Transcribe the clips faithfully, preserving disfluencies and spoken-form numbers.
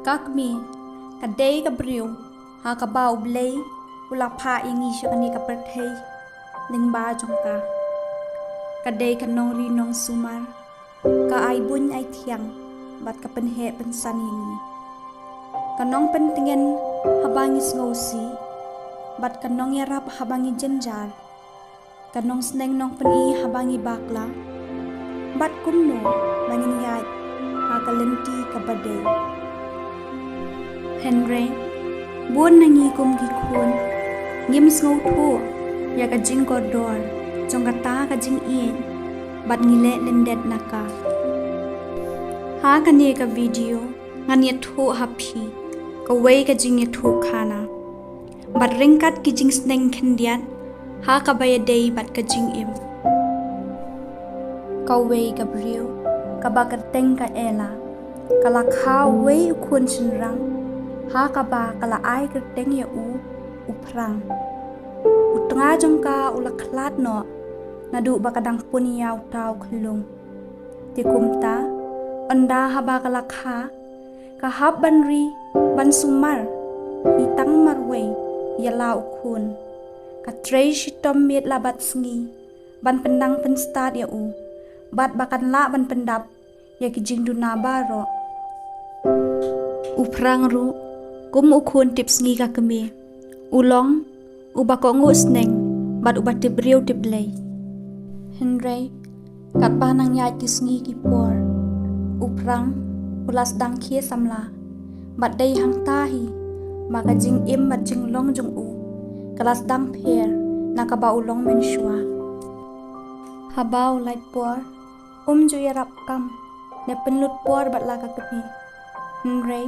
Ka kmie ka dei ka briew ha kaba U Blei u la phah ïa ngi sha kane ka pyrthei lyngba jong ka. Ka dei ka nongri nongsumar, ka ai buiñ ai thiang bad ka pynheh pynsan ïa ngi. Ka nongpyntngen haba ngi sngewsih bad ka nongïarap haba ngi jynjar. Ka nongsneng nongpyni haba ngi bakla bad kumno ba ngin ïaid ha ka lynti kaba dei. Hynrei bun na ngi kum ki khun ngim sngewthuh ïa ka jingkordor jong kata ka jingïeit bad ngi leh lyndet na ka. Ha kane ka video ngan ïathuh ha phi kawei ka jingïathuhkhana bad ryngkat ki jingsneng khyndiat ha kaba ïadei bad ka jingim. Kawei ka briew kaba kyrteng ka Ella ka la kha uwei u khun shynrang ha kaba ka la ai kyrteng ïa u u Phrang. U tnga jong ka u la khlad noh naduh ba ka dang pun ïa uta u khyllung. Te kumta ynda haba ka la kha ka hap ban ri ban sumar hi tang marwei ïa la u khun. Ka trei shitom miet la bad sngi ban pyndang pynstad ïa u bad ba kan lah ban pyndap ïa ki jingduna baroh. U Phrang ruh kum u khun tip sngi ka kmie u long uba kohnguh sneng bad uba tip briew tip Blei. Hynrei katba nang ïaid ki sngi ki por u Phrang u la sdang khie samla bad dei hangta hi ba ka jingim bad jinglong jong u ka la sdang pher na kaba u long mynshuwa. Haba u lait por um ju ïarap kam ne pynlut por bad la ka kmie. Hynrei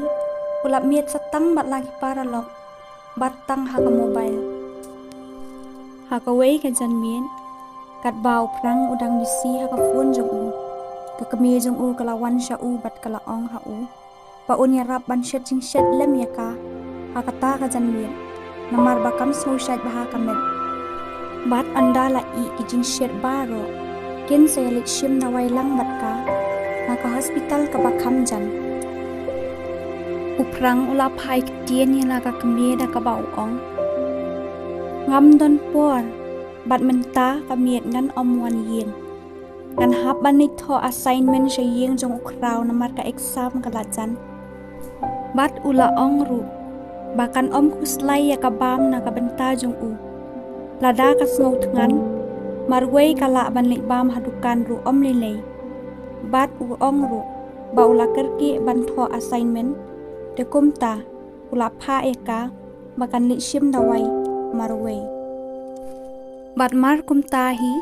u lap miet sa tang bad la ki paralok bad tang ha ka mobile. Ha kawei ka janmiet katba u Phrang u dang bisi ha ka phone jong u, ka kmie jong u ka la wan sha u bad ka la ong ha u ba un ïarap ban shet jingshet lem ïa ka ha kata ka janmiet namar ba kam sngewshaid bha ka met. Bad ynda la ih ki jingshet baroh kin sa ïaleit shim dawai lang bad ka na ka hospital kaba kham jan. U Phrang u la phai ktien ïa la ka kmie da kaba u ong, ngam don por bad mynta ka miet ngan ym wan ïing. Ngan hap ban leit thoh assignment sha ïing jong u khraw namar ka exam ka la jan. Bad u la ong ruh ba kan ym khuslai ïa ka bam na ka bynta jong u. Lada ka sngew thngan marwei ka lah ban leit bam ha dukan ruh ym lei lei. Bad u ong ruh ba u la kyrkieh ban thoh assignment. Te kumta u la phah ïa ka ba kan leit shim dawai marwei. Bad mar kumta hi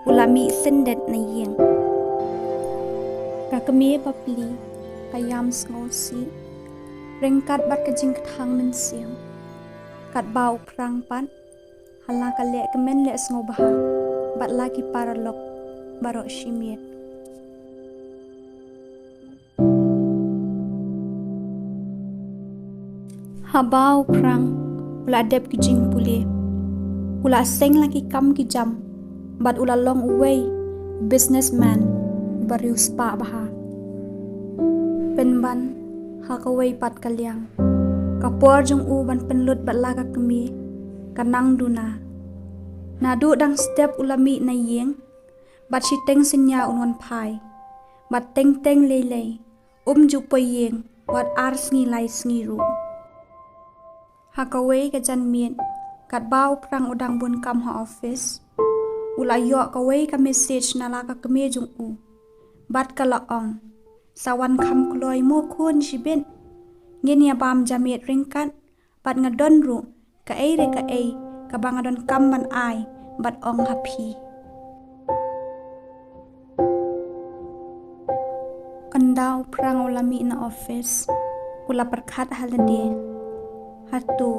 u la mih syndet na ïing. Ka kmie bapli ka ïam sngewsih ryngkat bad ka jingkthang mynsiem. Katba u Phrang pat ha la ka leh kmen leh sngewbha bad la ki paralok baroh shi miet. Haba u Phrang u la dep ki jingpule, u la seng la ki kam ki jam bad u la long uwei u businessman uba riewspah bha. Pynban ha kawei pat ka liang ka por jong u ban pynlut bad la ka kmie ka nang duna. Naduh dang step u la mih na ïing bad shiteng synñia un wan phai. Bad teng teng lei lei um ju poi ïing wat ar sngi lai sngi ruh. Ha kawei ka janmiet katba u Phrang u dang bun kam ha office, u la ïoh kawei ka message na la ka kmie jong u. Bad ka la ong, sa wan kham kloi mo khun shibit. Ngin ïa bam jamiet ryngkat bad nga don ruh kaei re kaei kaba nga donkam ban ai bad ong ha phi. Ynda u Phrang u la mih na office u la pyrkhat ha lade, hato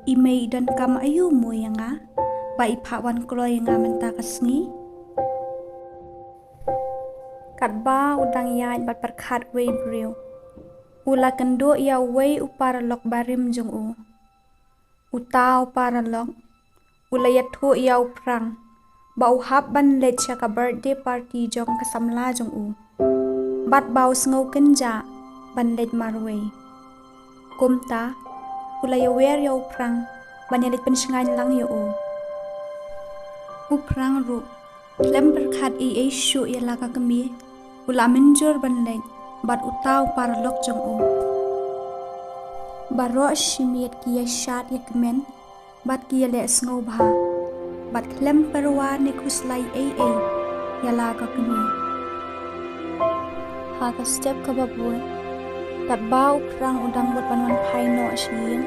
i mei i donkam aïu mo ïa nga ba i phah wan kloi ïa nga mynta ka sngi? Katba u dang ïaid bad pyrkhat wei briew, u la kynduh ïa uwei u paralok barim jong u. Uta u paralok u la ïathuh ïa u Phrang ba u hap ban leit sha ka birthday party jong ka samla jong u bad ba u sngew kynjah ban leit marwei. Kumta u la ïawer ïa u Phrang ban ïaleit pynshngaiñ lang ïa u. U Phrang ruh khlem pyrkhat ei ei shuh ïa la ka kmie, u la mynjur ban leit bad uta u paralok jong u. Baroh shi miet ki ïashad ïakmen bad ki ïaleh sngewbha bad khlem pyrwa ne khuslai ei ei ïa la ka kmie. Ha ka step kaba bud, katba u Phrang u dang bud ban wan phai noh sha ïing,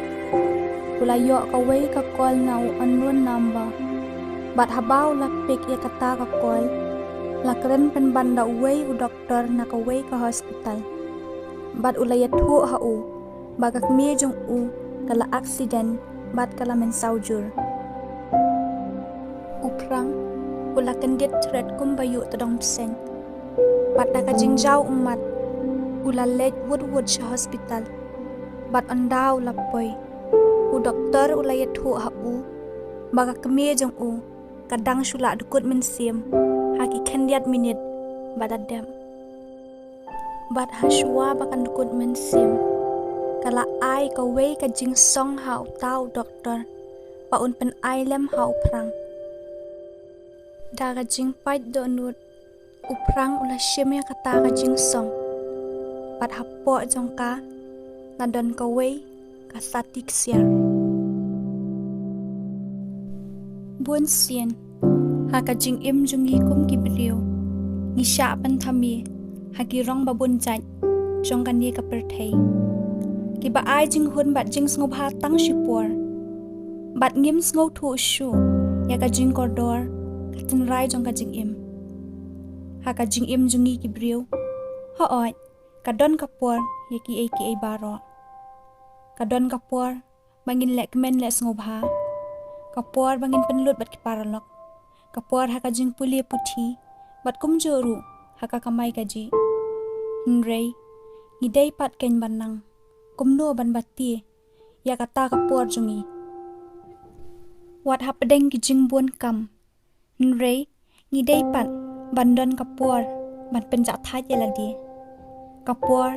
u la ïoh kawei ka call na u unknown number. Bad haba u la pick ïa kata ka call, la kren pynban da uwei u doktor na kawei ka hospital. Bad u la ïathuh ha u ba ka kmie jong u ka la accident bad ka la mynsaw jur. U Phrang u la kyndit tret kumba ïuh tdong bseiñ. Bad da ka jingjaw ummat u la leit wut wut sha hospital. Bad ynda u la poi, u doktor u la ïathuh ha u ba ka kmie jong u ka dang shu lah dkut mynsiem ha ki khyndiat minit ba la dep. Bad hashwa ba kan dkut mynsiem, ka la ai kawei ka jingsong ha uta u doktor ba un pynai lem ha u Phrang. Da ka jingpait dohnud, u Phrang u la shim ïa kata ka jingsong. Bad hapoh jong ka la don kawei ka sati ksiar. Bun sien ha ka jingim jong ngi kum ki briew, ngi shah pynthame ha ki rong ba bun jait jong kane ka pyrthei, kiba ai jinghun bad jingsngewbha tang shipor. Bad ngim sngewthuh shuh ïa ka jingkordor ka tynrai jong ka jingim. Ha ka jingim jong ngi ki briew, hooid, ka don ka por ïa kiei kiei baroh. Ka don ka por ba ngin leh kmen leh sngewbha, ka por ba ngin pynlut bad ki paralok, ka por ha ka jingpule puthi bad kumjuh ruh ha ka kamai kajih. Hynrei ngi dei pat kein ban nang kumno ban batai ïa kata ka por jong ngi. Wat hapdeng ki jingbun kam, hynrei ngi dei pat ban don ka por ban pynjahthait ïa lade, ka por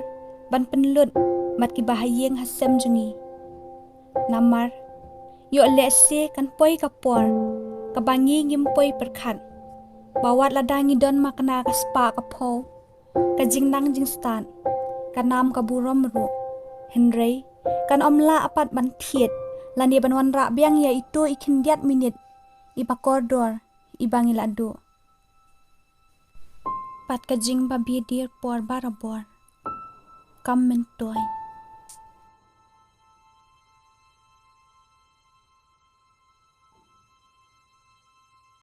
ban pynlut bad kiba ha ïing ha sem jong ngi. Namar ïoh lehse kan poi ka por kaba ngi ngim poi pyrkhat, ba wat lada ngi don ma kane ka spah ka phew, ka jingnang jingstad kan ym ka burom ruh, hynrei kan ym lah pat ban thied lane ban wanrah biang ïa ito i khyndiat minit iba kordor iba ngi la duh. Bad ka jingbabe dier por barabor kam myntoi.